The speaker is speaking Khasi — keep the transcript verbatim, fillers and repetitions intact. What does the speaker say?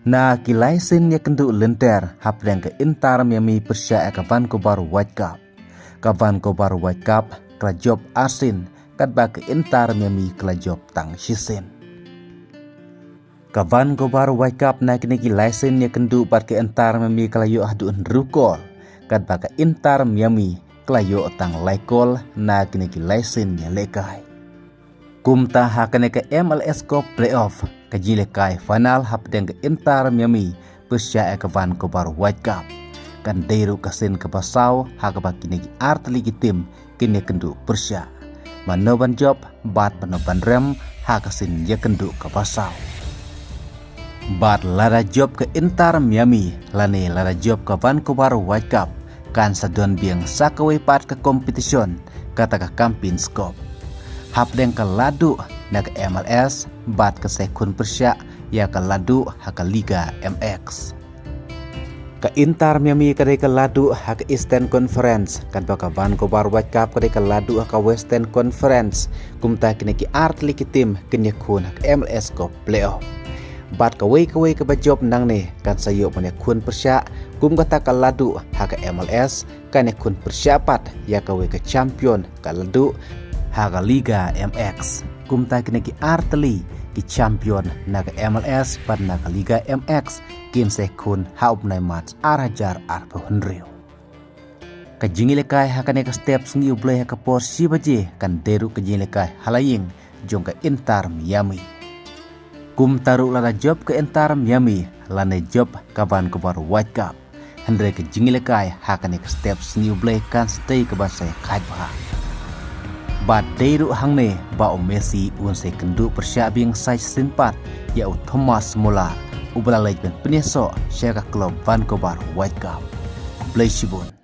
Na ki lai sien ïakynduh lynter hapdeng ka Inter Miami pyrshah ïa ka Vancouver Whitecaps. Ka Vancouver Whitecaps ka la jop ar sien, katba ka Inter Miami ka la jop tang shisien. Ka Vancouver Whitecaps na kine ki lai sien ïakynduh bad ka Inter Miami ka la ïoh haduh hynriew kol, katba ka Inter Miami ka la ïoh tang lai kol na kine ki lai sien ïalehkai. Kumta ha kane ka M L S Cup playoff, ka jingïalehkai final hapdeng ka Inter Miami pyrshah ïa ka Vancouver Whitecaps, kan dei ruh ka sien kaba saw ha kaba kine ki artylli ki tim kin ïakynduh pyrshah. Mano ban jop bad mano ban rem ha ka sien ïakynduh kaba saw. Bad lada jop ka Inter Miami lane lada jop ka Vancouver Whitecaps, kan sa don biang sa kawei pat ka competition, kata ka Campeones Cup. Hapdeng ka laduh na ka M L S bad kan sa ïakhun pyrshah ïa ka laduh ha ka Liga M X. Ka Inter Miami ka dei ka laduh ha ka Eastern Conference, katba ka Vancouver Whitecaps ka dei ka laduh ha ka Western Conference. Kumta kine ki artylli ki tim kin ïakhun ha ka M L S Cup playoff. Bad kawei kawei kaba jop nangne kan sa ïoh ban ïakhun pyrshah, kum kata ka laduh ha ka M L S kan ïakhun pyrshah pat ïa kawei ka champion ka laduh ha ka Liga M X. Kumta kine ki artylli ki champion na ka M L S bad na ka Liga M X kin sa ïakhun ha u bnai March ar hajar arphew hynriew. Ka jingïalehkai ha kane ka step sngi U Blei ha ka por shi baje kan dei ruh ka jingïalehkai ha la ïing jong ka Inter Miami. Kumta ruh lada jop ka Inter Miami lane jop ka Vancouver Whitecaps, hynrei ka jingïalehkai ha kane ka step sngi U Blei kan sa dei kaba sa ïakhaid bha. Bad dei ruh hangne ba u Messi un sa ïakynduh pyrshah biang sa shisien pat ïa u Thomas Muller, uba la leit ban pynïasoh sha ka klub Vancouver Whitecaps. Khublei shibun.